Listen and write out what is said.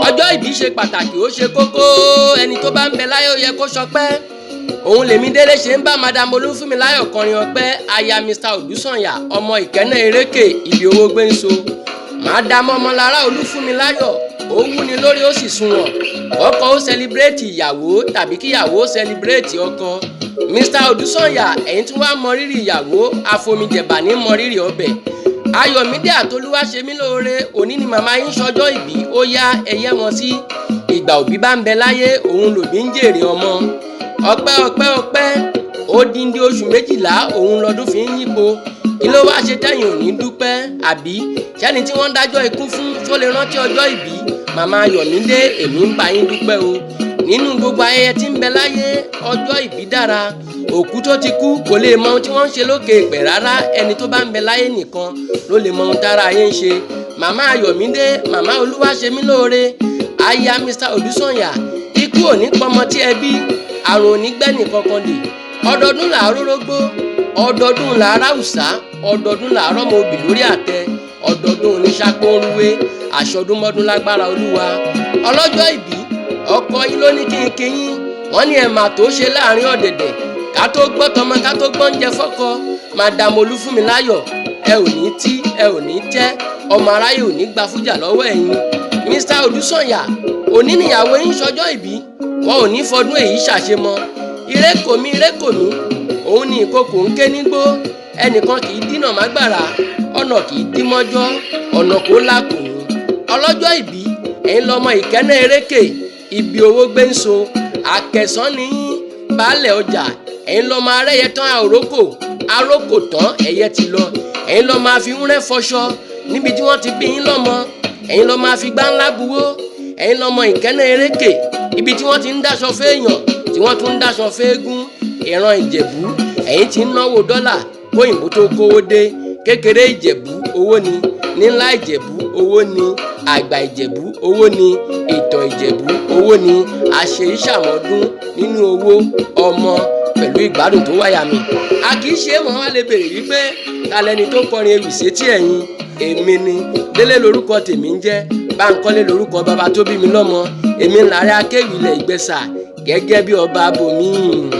Ọjọ́ ìbí ṣe pàtàkì, ó ṣe kókó. Ẹni tó bá ń bẹ láyé, ó yẹ kó ṣọpẹ́. Òun lèmi Délé ṣe ń bá Madam Olúfúnmiláyọ̀ kọrin ọpẹ́, aya Mr Odùsànyà, ọmọ Ìkẹ́nà Erékè, ibi owó gbé ń so. Madam Ọmọlára Olúfúnmiláyọ̀, ó wúni lórí, ó sì sunwọ̀n. Ọkọ ó celebrate ìyàwó tàbí kíyàwó ó celebrate ọkọ. Mr Odùsànyà, ẹ̀yin tí wàá mọ rírì ìyàwó, àfomijẹ̀bà ní mọ rírì ọbẹ̀. Ayọ̀mídé àtolúwàṣemí lóore, òní ni màmá yín ṣọjọ́ ìbí. Ó yá, ẹyẹ wọn sí. Ìgbà òbí bá ń bẹ láyé, òun lòbí ń jèrè ọmọ. Ọpẹ́, ọpẹ́, ọpẹ́. Odindi oṣù 12 òun lọ́dún fi ń yípo. Kí ló wá ṣe tẹ̀yìn òní dúpẹ́? Àbí sẹ́ni tí wọ́n ń dájọ́ ikú fún tó lè rántí ọjọ́ ìbí? Màmá Ayọ̀mídé, èmi ń bá yín dúpẹ́ o. Nínú gbogbo ayẹyẹ tí ń bẹ láyé, ọjọ́ ìbí dára. Òkú tó ti kú kò lè mọ ohun tí wọ́n ń ṣe lókè èèpẹ̀ rárá. Ẹni tó bá ń bẹ láyé nìkan ló lè mọ ohun tára ayé ń ṣe. Màmá Ayọ̀mídé, màmá Olúwaṣemí lóore, aya Mr Odùsànyà, ikú ò ní pọmọ tí ẹ bí, àrùn ò ní gbẹ́nì kankan dè. Ọdọọdún làárọ̀ rógbó, ọdọọdún làárọ̀ àwùsá, ọdọọdún làárọ̀ mọ obì lórí àtẹ, ọdọọdún oníṣàpọ̀ òrùwé àṣọdúnmọ́dún lágbára Olúwa. Ọlọ́jọ́ ìbí, ọkọ yín ló ní kí n kí yín. Wọ́n ní ẹ̀ mà tó ṣe láàrin ọ̀dẹ̀dẹ̀. Ká tó gbọ́ tọmọ, ká tó gbọ́ oúnjẹ fọ́kọ. Madam Olúfúnmiláyọ̀, ẹ ò ní tí, ẹ ò ní tẹ́, ọmọ aráyé ò ní gba fújà lọ́wọ́ ẹ̀yin. Mr Odùsànyà, òní níyàwó yín ṣọjọ́ ìbí. Wọn ò ní fọdún èyí ṣàṣemọ. Ìrékòmí, ìrékòmí, òun ni ìkòkò ń ké nígbó. Ẹnìkan kì í dínà mágbára, ọ̀nà kì í dí mọ́jọ́, ọ̀nà kó lákòó. Ọlọ́jọ́ ìbí, ẹ̀yin lọmọ Ìkẹ́nà Erékè, ibi owó gbé ń so. Àkẹsán ní baálẹ̀ ọjà. Ẹ̀yin lọmọ arẹ́yẹ tán, àrókò arókò tán, ẹ̀yẹ ti lọ. Ẹ̀yin lọmọ àfihúnrẹ́ fọṣọ níbi tí wọ́n ti bí yín lọ́mọ. Ẹ̀yin lọmọ àfigbá ńlá buwó. Ẹ̀yin lọmọ Ìkẹ́nà Erékè, ibi tí wọ́n ti ń dáṣọ fẹ́ẹ̀yàn, tí wọ́n tún ń dáṣọ fẹ́ẹ́gún. Ìran Ìjẹ̀bú, ẹ̀yin ti ń náwó dọ́là kóyìnbó tó kówó dé. Kékeré Ìjẹ̀bú, owó ni. Nílá Ìjẹ̀bú, owó ni. Àgbà Ìjẹ̀bú, owó ni. Ìtọ̀ Ìjẹ̀bú, owó ni. Àṣeyíṣàmọ́dún nínú owó, ọmọ pẹ̀lú ìgbádùn tó wáyà mi. A kì í ṣe é mọ́. Wá lè béèrè wípé ta lẹni tó kọrin ewì sétí ẹ̀yin? Èmi ni Délé lórúkọ tèmi ń jẹ́. Báńkọ́lé lórúkọ bàbá tó bí mi lọ́mọ. Èmi ń làárẹ̀ akéwì ilẹ̀ Ìgbẹ́sà gẹ́gẹ́ bí ọba bòmíì.